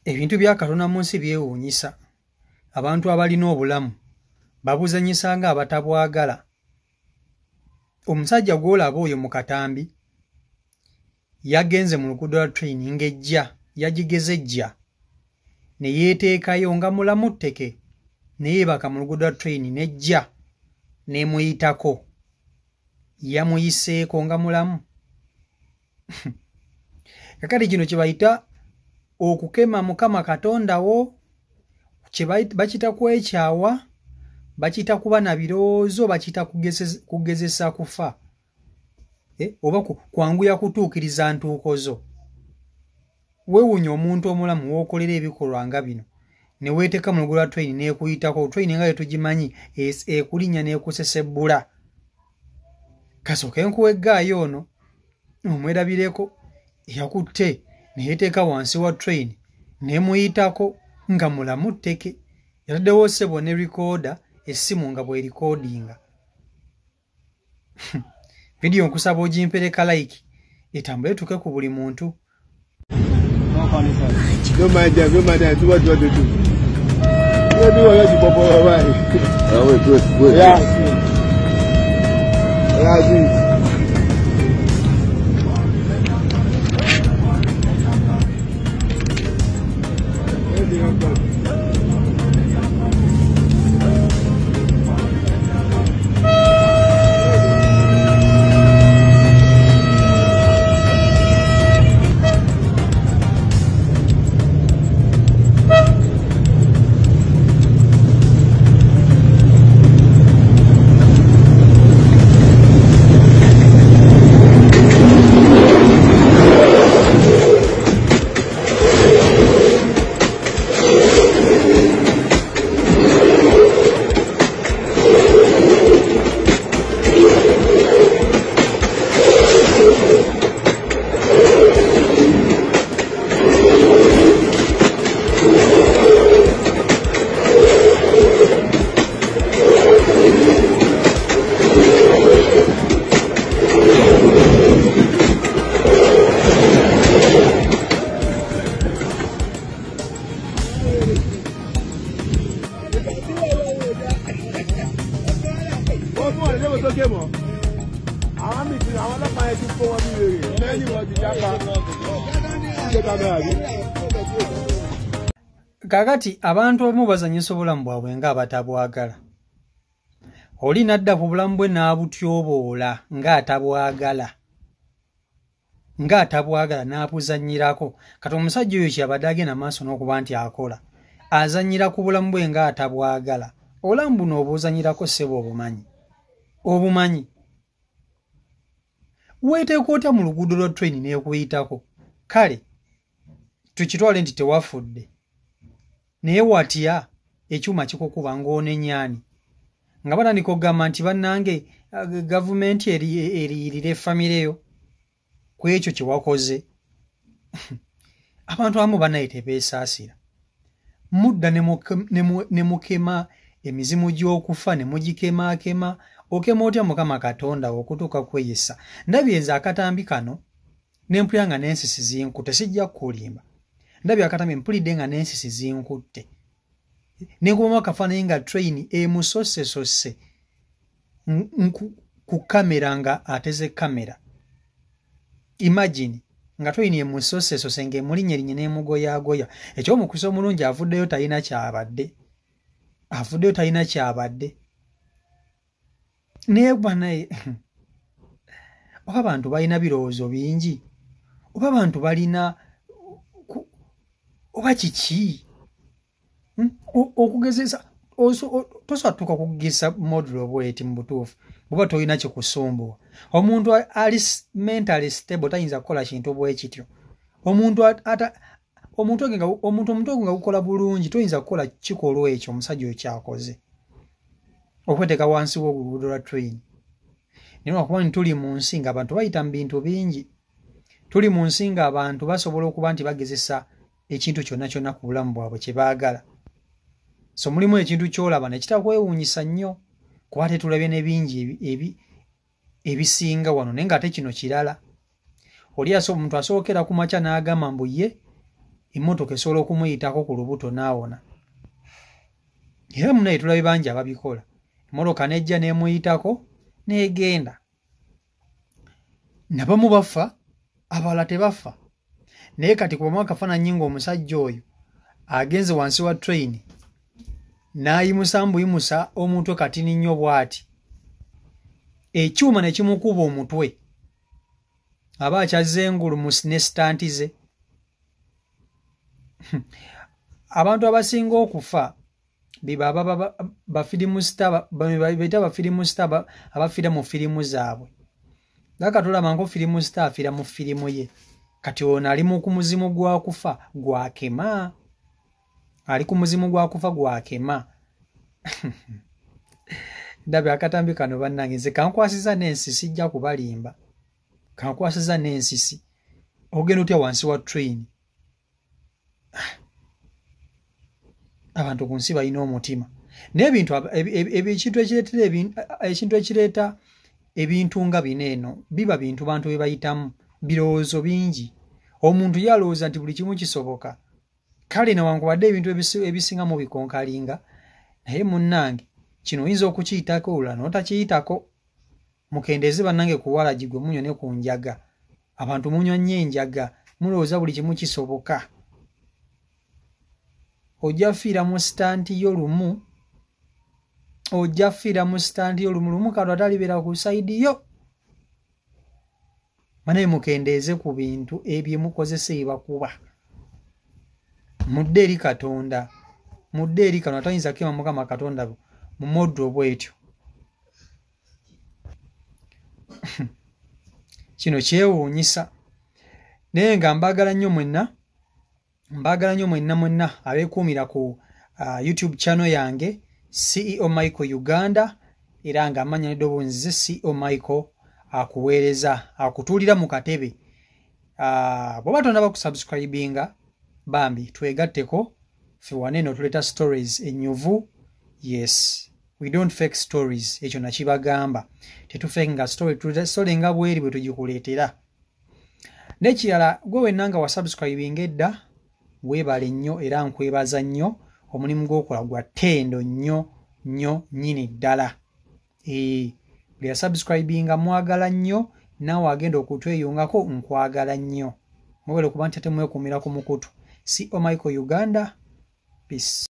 Ebintu bya Katonda mu nsi byewuunyisa. Abantu abalina obulamu babuzannyisa nga abatabwagala. Omusajja gw'olaba oyo mu katambi yagenze mu luguudo lwa train ng'ejja, yagigeze ejja ne yeeteekayo nga mulamu tteke ne yeebaka mu luguudo lwa train n'ejja n'emuyitako. Yamuyiseeko nga mulamu. Kakati kino kye bayita okukema Mukama Katonda wo, bakiyita kwekyawa, bakiyita kuba na birowoozo, bakiyita kugezesa kufa oba kwanguya kutuukiriza ntuuko zo. Weewuunya omuntu omulamu w'okolera ebikolwa nga bino ne weeteeka mu luguudo lwa train n'ekuyitako. Train nga tetugimanyi ekulinnya n'ekusesebbula. Kasooke nkuwe eggaayo ono omwerabireko yakutte ne yeeteeka wansi wa train n'emuyitako nga mulamu tteke. Yataddewo ssebo ne recorder essimu nga bw'erikodinga. Vidiyo nkusaba ogimpereka like etambule etuuke ku buli muntu. Don't mind them, don't mind them. Do what you want to do. You do what you want to do. Wait, wait, wait. Yeah. Yeah, do it. Kakati abantu abamu bazannyisa obulamu bwabwe ng'abatabwagala. Oli n'adda ku bulamu bwe n'abutyoboola ng'atabwagala. Ng'atabwagala n'abuzannyirako. Kati omusajja oyo kyabadde agenda maaso n'okuba nti akola. Azannyira ku bulamu bwe ng'atabwagala. Obulamu buno obuzannyirako ssebo obumanyi. Obumanyi. Weeteeka otya mu luguudo lwa train n'ekuyitako? Kale tukitwale nti tewafudde. Naye watya ekyuma kikukuba ng'onenyaani. Nga batandika okugamba nti bannange gavumenti eriyirira famire yo ku ekyo kye wakoze. Abantu abamu bannaye tebeesaasira. Mudda ne mukema emizimu gy'okufa ne mugikemaakema. Okema otya Mukama Katonda okutuuka kweyisa. Ndabye nze akatambi kano ne mpulira nga n'ensisi zinkutte, sijja kukulimba. Ndabye akatambi mpulidde nga n'ensisi zinkutte. Ne nkubamu akafaananyi nga train emusosesose ku kamera nga ateze kamera. Imagine nga train emusosesose ng'emulinnyerinnya n'emugoyaagoya. Eky'omukisa omulungi avuddeyo talina kyabadde. Avuddeyo talina kyabadde. Naye banaye oba abantu balina birowoozo bingi, oba abantu balina oba kiki okugezesa tosobola tuuka kugezesa modulo bw'eti mu butuufu bw'oba tolina kikusumbuwa. Omuntu ali mentally stable tayinza kukola kintu bwe kityo. Omuntu omutwe nga gukola bulungi toyinza kukola kikolwa ekyo omusajja oyo ky'akoze. Okweteeka wansi w'oluguudo lwa train. Naye lwakuba nti tuli mu nsi ng'abantu bayita mu bintu bingi. Tuli mu nsi ng'abantu basobola okuba nti bagezesa ekintu kyonna kyonna ku bulamu bwabwe kye baagala. So mulimu ekintu ky'olaba ne kitakwewuunyisa nnyo kuba tetulabye ne bingi ebisinga wano naye ng'ate kino kirala. Oli omuntu asookera ku makya n'agamba mbu ye Emmotoka esobola okumuyitako ku lubuto n'awona. Era munaye tulabe bangi ababikola. Emmotoka n'ejja n'emuyitako n'egenda. Nabamu bafa, abalala tebafa. Naye kati kubamu akafaananyi ng'omusajja oyo agenze wansi wa train n'ayimusa mbuyimusa omutwe katini nnyo bw'ati. Ekyuma ne kimukuba omutwe. Aba akyazza engulu ne sitanti ze. Abantu abasinga okufa biba bafirimu star, bayita bafirimu star abafiira mu firimu zaabwe. Laka tulaba nko firimu star afiira mu firimu ye. Kati ono ali ku muzimu gwa kufa gwakema. Ali ku muzimu gwa kufa gwakema. Ndabye akatambi kano bannange, nze kankwasiza n'ensisi, sijja kubalimba. Kankwasiza n'ensisi. Ogenda otya wansi wa train? Abantu ku nsi balina omutima. N'ebintu ekintu ekireeta ebintu nga bino eno biba bintu bantu bye bayitamu, birowoozo bingi. Omuntu yalowooza nti buli kimu kisoboka. Kale newankubadde ebintu ebisinga mu bikonkalinga, naye munnange kino oyinza okukiyitako olulala n'otakiyitako. Mukendeeze bannange ku walagi gwe munywa ne ku njaga. Abantu munywa nnyo enjaga, mulowooza buli kimu kisoboka. Ojja fiira mu sitanti yo lumu, ojja fiira mu sitanti yo lumu lumu kano atalibeera ku sayidi yo. Banaye mukendeeze ku bintu ebyemukozesa ebibakuba. Mudde eri Katonda, mudde eri kano atayinza kukema Mukama Katonda mu moddo bw'etyo. Kino kyewuunyisa. Naye nga mbaagala nnyo mwenna, mbaagala nnyo mwenna mwenna abeekuumira ku YouTube channel yange CEO Michael Uganda, era nga amanya n'eddoboozi nze CEO Michael akuweereza, akutuulira mu katebe. Bw'oba tonnaba kusubscribinga, bambi twegatteko ffe wano eno tuleeta stories ennyuvu. Yes, we don't fake stories, ekyo nakibagamba. Tetufake story, tuleeta story nga bweri bwe tugikuleetera. N'ekirala, gwe wenna nga wasubscribinga edda, weebale nnyo era nkwebaza nnyo. Omulimu gw'okola gwa ttendo nnyo nnyo nnyini ddala. Buli yasubscribinga mwagala nnyo, naawe agenda okutweyungako nkwagala nnyo. Mwebale kuba nti ate mwekuumira ku mukutu. CEO Michael Uganda, peace.